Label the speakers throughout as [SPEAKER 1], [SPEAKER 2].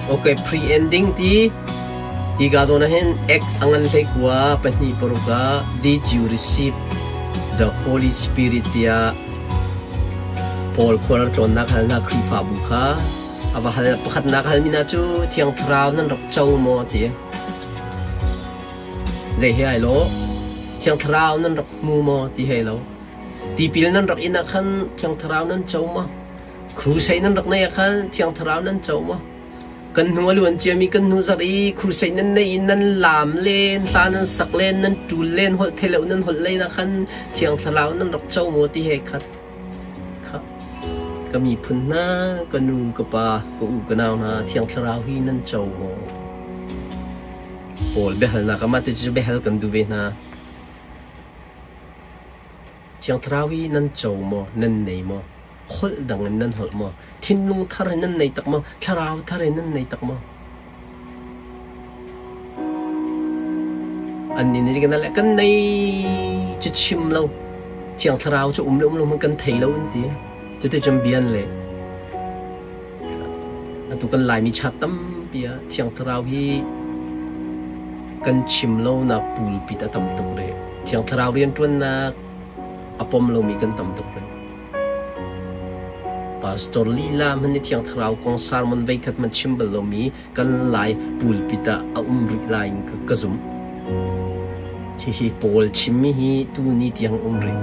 [SPEAKER 1] Okay, pre-ending ti hi ka zawn ah hin ek a ngan hlei kua pahnih paruk ah did you receive the Holy Spirit tiah Paul khual tlawnnak halnak Khrihfabu kha a va hal pakhatnak halmi hna cu Thiang Thlarau nan rak co maw ti zei he ai lo Thiang Thlarau nan rak hmu maw ti he lo tipil nan rak in ah khan Thiang Thlarau nan co maw Crusade nan rak neih ah khan Thiang Thlarau nan co maw? Kan hnu a luan ciami kan hnu zarh i crusade nan neih i nan laam len, hla nan sak len, nan ṭul len, holh theilo nan holh len ah khan Thiang Thlarau nan rak co maw ti he khat. Kha ka miphun hna, ka nu, ka pa, ka u, ka nau hna, Thiang Thlarau hi nan co maw? Paul biahalnak ah mah ti cu biahal kan duh ve hna. Thiang Thlarau hi nan co maw, nan nei maw? Holh dang in nan holh maw? Thinlung thar in nan nei tak maw? Thlarau thar in nan nei tak maw? Annih nih kan le kan nei cu chim lo. Thiang Thlarau cu um le um lo hmanh kan thei lo an ti. Cuticun bia an leh. Atu kan Laimi cha tampi ah Thiang Thlarau hi kan chim lonak pulpit a tam tuk rih. Thiang Thlarau rianṭuannak a pom lomi kan tam tuk rih. Pastor lila hmanh nih Thiang Thlarau kong sermon voikhat hmanh chim bal lomi kan Lai pulpit ah a um rih lai in ka zumh. Hihi Paul chimmi hi tuni tiang um rih.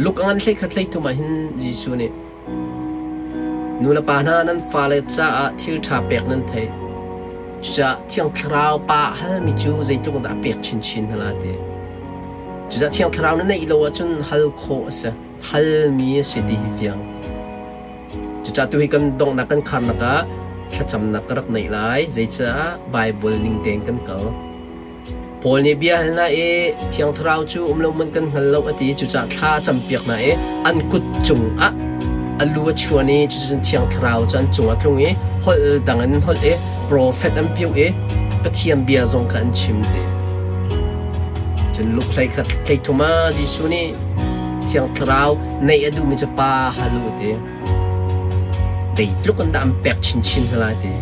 [SPEAKER 1] Luk a ngan hleikhat hleithum ah hin Jesuh nih nu le pa hna nan fale caah thil ṭha pek nan theih. Cucaah Thiang Thlarau Pa a halmi cu zeitluk dah a pek chinchin hna lai ti. Cucaah Thiang Thlarau na neih lo ahcun hal khawh a si. Halmi a si ti hi fiang. Cucaah tuhi kan donghnak kan kharnak ah thlacamnak ka rak neih lai. Zeicah Baibal ning tein kan kal. Paul nih bia hal hna i Thiang Thlarau cu um lo man kan hngal lo a ti. Cucaah thla a campiak hna i an kut cungah a lu a chuan i cucun Thiang Thlarau cu an cungah a tlung i holh dang in an holh i profet an piu i Pathian bia zong kha an chim ti. Cun Luke 13 thleithum ah Jesuh nih Thiang Thlarau neih a duhmi cu Pa hal u a ti. Zeitluk in dah an pek chinchin hna lai ti.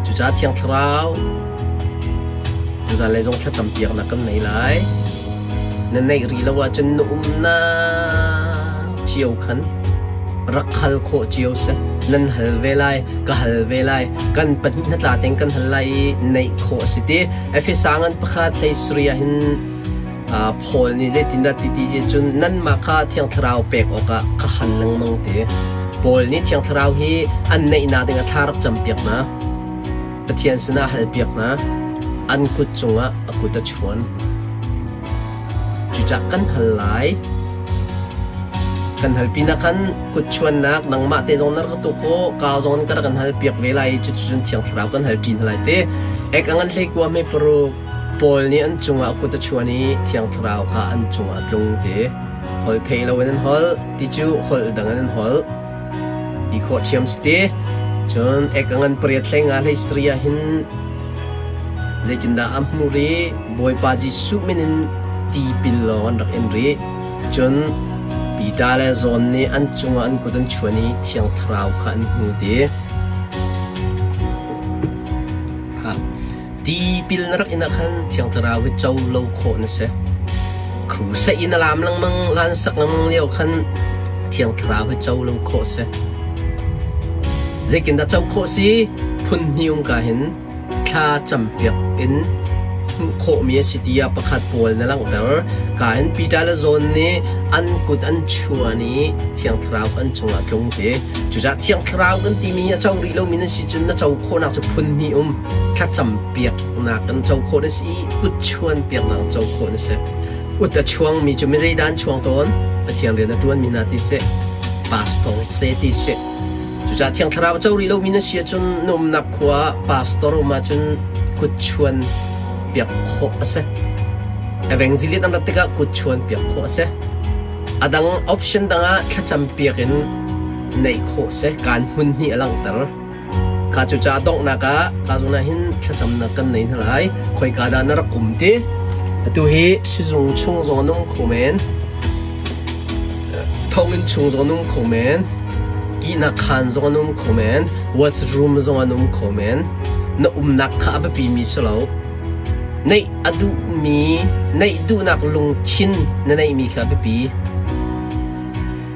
[SPEAKER 1] Cucaah Thiang Thlarau tuzaan lei zong thlacam piaknak kan nei lai. Na neih rih lo ahcun na umnak cio khan rak hal khawh cio seh. Nan hal ve lai, ka hal ve lai, kan pahnih hnatla tein kan hal lai i neih khawh a si ti. Efesa ngan pakhat hlei sarih ah hin Paul nih zeitindah ti ti cun nanmah kha Thiang Thlarau pek awkah ka hal lengmang ti. Paul nih Thiang Thlarau hi an neihnak ding a thla rak campiak hna. Pathian sinah halpiak hna. An kut cungah a kut a chuan. Cucah kan hal lai. Kan hal pinah khan kut chuannak nangmah te zong na rak tu khawh, ka zong ka rak kan hal piak ve lai cucun Thiang Thlarau kan hal ṭi hna lai te. Ek a ngan hlei kua me paruk Paul nih an cungah a kut a chuan i Thiang Thlarau kha an cungah a tlung ti. Holh theih loin an holh ti cu holh dang in an holh ti khawh ṭhiam si ti. Cun ek a ngan pariat hlei nga hlei sarih ah hin zeitindah a hmu rih? Bawipa Jesuh min in tipil lawng an rak in rih. Cun Peter le John nih an cungah an kut an chuan i Thiang Thlarau kha an hmu ti. Tipil na rak in ah khan Thiang Thlarau hi co lo khawh na si. Crusade in a laam lengmang, lan sak lengmang lio khan Thiang Thlarau hi co lo khawh si. Zeitindah co khawh si? Phun hnih um ka hin thla campiak in hmuh khawhmi a si tiah pakhat pawl na langhter. Ka hin Peter le John nih an kut an chuan i Thiang Thlarau an cungah tlung ti. Cucaah Thiang Thlarau kan timi hi a co rih lomi nan si cun na co khawhnak cu phun hnih um. Thlacam piaknak kan co khawh na si i kut chuan piaknak co khawh na si. Kut a chuangmi cu mi zeidah an chuang tawn? Pathian rian a ṭuanmi hna ti seh, pastor se ti seh. Cucaah Thiang Thlarau a co rih lomi na si ahcun na umnak khua ah pastor um ahcun kut chuan piak khawh a si. Evangelist an rat tikah kut chuan piak khawh a si. A dang option dang ah thlacam piak in neih khawh a si. Kaan hmun hnih a langhter. Kha cucaah donghnak ah ka zawn ah hin thlacamnak kan nei hna lai. Khoika dah na rak um ti? Atu hi sizung chung zong an um kho men. Thong. Thonginn chung zong an um kho men. Ihnak khaan zong an um kho men. Washroom zong an um kho men. Na umnak kha a biapimi si lo. Neih a duhmi, neih duhnak lungthin na neihmi kha a biapi.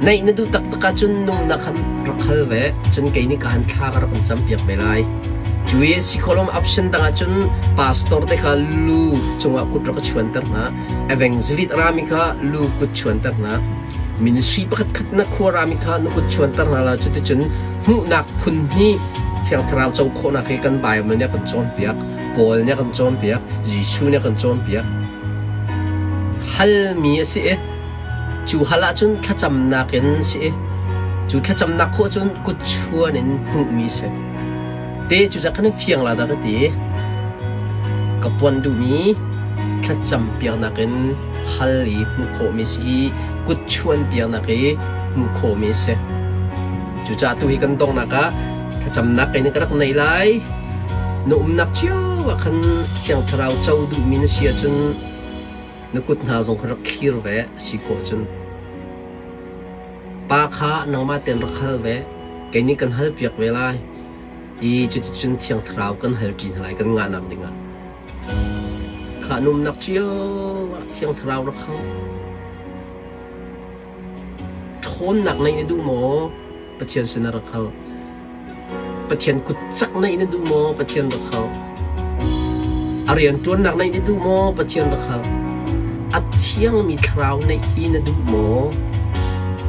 [SPEAKER 1] Neih na duh taktak ahcun numnak khan rak hal ve, cun kei nih ka han thla ka rak in campiak ve lai. Cu i si khawh lomi option dang ahcun pastor te kha lu cungah kut rak ka chuanter hna, evangelist rami kha lu kut chuanter hna, ministry pakhat khat na khua rami kha na kut chuanter hna la cuticun hmuhnak phun hnih Thiang Thlarau co khawhnak hi kan Bible nih a kan cawnpiak, Paul nih a kan cawnpiak, Jesuh nih a kan cawnpiak. Halmi a si i Cu hal ahcun thlacamnak in si i cu thlacamnak khawh cun kutchuan in hmuhmi si. Te cu cak kan fiang la dah ka ti. Ka puan duhmi thlacam piaknak in hal i hmuh khawhmi si i kutchuan piaknak i hmuh khawhmi si. Cucaah tu hi kan donghnak ah thlacamnak in ka rak nei lai. Na umnak cio ah khan Thiang Thlarau co duhmi na si ahcun Na kut hna zong kha rak thlir ve a si khawh cun. Pa kha nangmah tein rak hal ve, kei nih kan halpiak ve lai. I cuticun Thiang Thlarau kan halṭi hna lai kan ngahnak dingah. Kha na umnak cio ah Thiang Thlarau rak hal. Ṭhawnnak neih na duh maw? Pathian sinah rak hal. Pathian kut cak neih na duh maw? Pathian rak hal. A rian ṭuannak neih na duh maw? Pathian rak hal. A thiangmi thlarau neih hi na duh maw?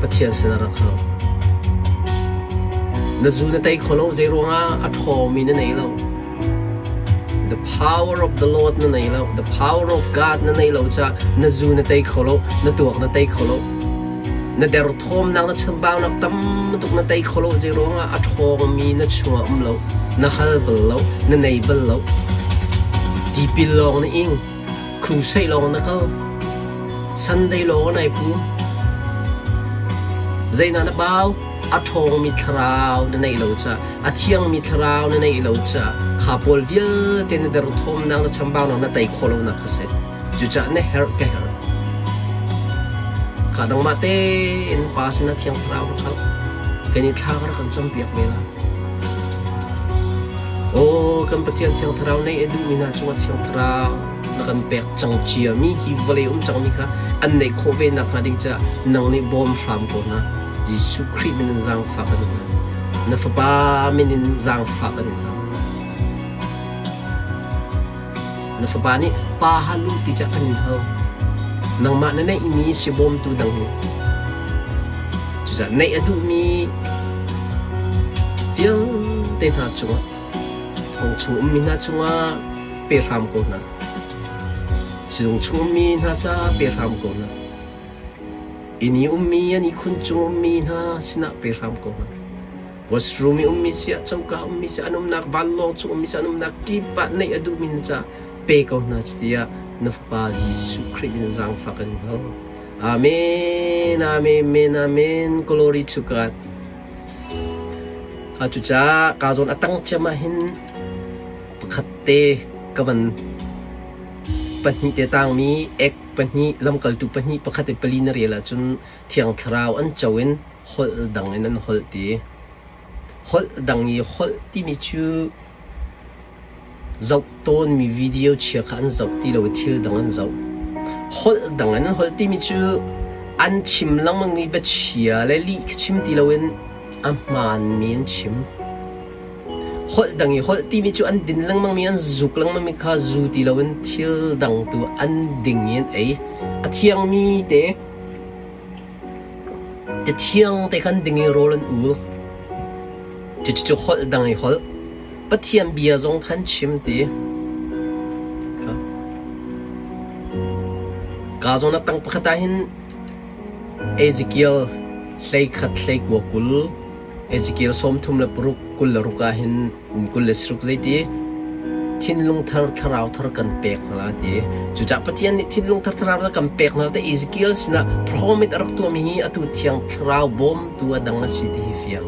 [SPEAKER 1] Pathian sinah rak hal. Na zu na tei kho lo zeiruangah a ṭhawngmi na nei lo. The power of the Lord na nei lo. The power of God na nei lo caah na zu na tei kho lo, na tuak na tei kho lo. Na derthawmnak na chambaunak tam tuk na tei kho lo zei ruangah a ṭhawngmi na chungah um lo, na hal bal lo, na nei bal lo. Tipil lawng na ing, crusade lawng na kal, Sunday lawng nai pum. Zeidah na bau? A ṭhawngmi thlarau na neih lo caah, a thiangmi thlarau na neih lo caah, kha pawl vialte na derthawmnak na chambaunak na tei khawh lonak kha si. Cucaah na herh ka herh. Kha nangmah tein Pa sinah Thiang Thlarau rak hal. Kan i thla rak kan campiak ve la. Aw kan Pathian Thiang Thlarau nei a duhmi hna cungah Thiang Thlarau na kan pek cang ciami hi vawlei um cangmi kha an neih khawh ve nakhnga ding caah nang nih bawm hram ko hna. Jesuh Khrih min in zaangfah kan in hal. Na Fapa min in zaangfah kan in hal. Na fapa nih pa hal u ti cah kan in hal. Nangmah na neihmi si bawmtu dang hi. Cucaah neih a duhmi vialte hna cungah thong chung ummi hna cungah pe hram ko hna. Sizung chung ummi hna ca pe hram ko hna. Inn i ummi an ihkhun cung ummi hna sinah pe hram ko hna. Washroom i ummi siah coka ummi siah an umnak vanlawng chung ummi siah an umnak kip ah neih a duhmi na caah pe ko hna tiah na Fapa Jesuh Khrih in zaangfak in hal. Amen, amen, amen, glory to God. Ka cucaah ka zawn a tang ciam ah hin pakhat te ka van pahnih te tangmi ek pahnih lamkaltu pahnih pakhat i pali na rel ahcun Thiang Thlarau an co in holh dang in an holh ti. Holh dang i holh timi cu zoh tawnmi video chia kha an zoh ti lo i thil dang an zoh. Holh dang in an holh timi cu an chim lengmangmi biachia le lih kha chim ti loin a hmaanmi an chim. Holh dang i holh timi cu an din lengmangmi an zuk lengmangmi kha zu ti loin thil dang tu an ding i an ei. A thiangmi te Cathiang te khan ding i rawl an ul. Cucu holh dang i holh. Pathian bia zong khan chim ti. Ka zawn a tang pakhat ah hin Ezekiel hlei khat hlei kua 20 Ezekiel 36 26 ah hin 26 zeiti thinlung thar thlarau thar kan pek hna la ti. Cucaah Pathian nih thinlung thar thlarau thar kan pek hna te Ezekiel sinah promise a rak tuahmi hi atu thiang thlarau bawmtu a dang a si ti hi fiang.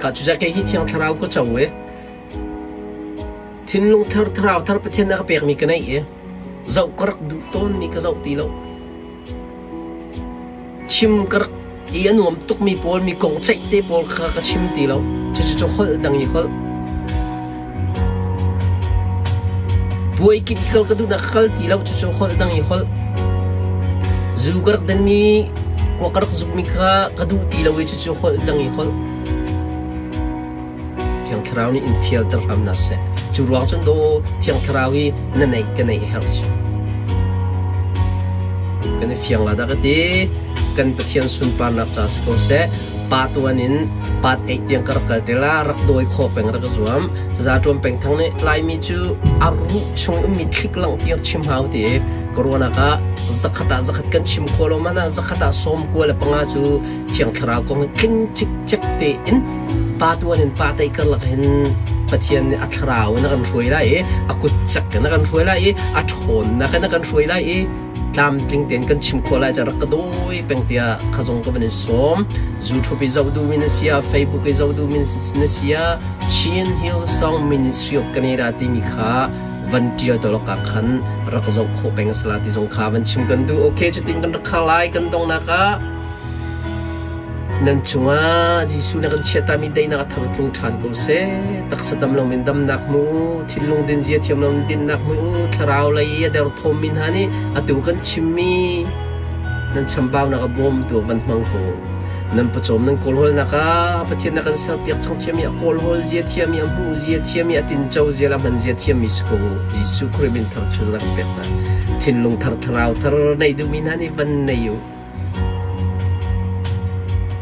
[SPEAKER 1] Kha cucaah kei hi thiang thlarau ka co i thinlung thar thlarau thar Pathian a ka pekmi ka neih i zoh ka rak duh tawnmi ka zoh ti lo. Chim ka rak i a nuam tukmi pawl mi kong ceih te pawl kha ka chim ti lo. Cucu cu holh dang i holh. Puai kip i kal ka duhnak ka kal ti lo. Cucu holh dang i holh. Zu ka rak denmi kuak ka rak zukmi kha ka duh ti lo i cucu holh dang i holh. Thiang Thlarau nih in fialter hram hna seh. Cu ruang cun daw Thiang Thlarau hi na neih ka neih a herh cu. Kan i fiang la dah ka ti. Kan Pathian sunparnak ca si ko seh. Pa tuan in pat eih tiang ka rak kal te la rak dawi khawh peng rak ka zuam. Za ṭuan peng thang nih Laimi cu a ruh chung ummi thlik langh tiang chim hau ti i ka ruahnak ah zakhat ah zakhat kan chim khawh lo man ah zakhat ah 95 cu Thiang Thlarau kong hi tling cikcek tein pa tuan in pa tei karlak hin Pathian nih a thlarau in a kan hruai lai i a kut cak in a kan hruai lai i a ṭhawnnak in a kan hruai lai i tlamtling tein kan chim khawh lai ca rak ka dawi peng tiah kha zong ka van in sawm. YouTube i zoh duhmi na si ah Facebook i zoh duhmi na si ah Chin Hill Song Ministry of Canada timi kha van ṭial tawlok ah khan rak zoh khawh peng a si la ti zong kha van chim kan duh. Okay, cutin kan rak khar lai kan donghnak ah Nan cungah Jesuh na kan chiahtami daihnak a thar tlung ṭhan ko seh. Taksa dam loin damnak hmu u, thinlung dinzia thiam loin dinnak hmu u, thlarau lei i a derthawmmi hna nih atu kan chimmi nan chambaunak a bawmtu van hmang ko. Nan pawcawm nan kawlhawlnak ah Pathian na kan serpiak cang ciami a kawlhawl zia thiami a hmuh zia thiami a tinco zia le a hman zia thiammi si ko u. Jesuh Khrih min thar chun na kan pek hna. Thinlung thar thlarau thar nei duhmi hna nih van nei u.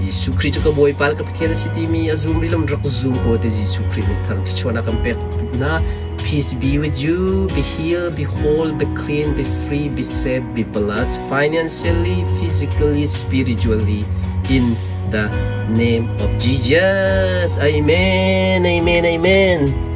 [SPEAKER 1] Jesuh Khrih cu ka Bawipa le ka Pathian a si timi a zum rih lo rak zum ko te Jesuh Khrih min thar thluachuahnak kan pek hna. Peace be with you, be healed, be whole, be clean, be free, be safe, be blessed financially, physically, spiritually in the name of Jesus. Amen, amen, amen.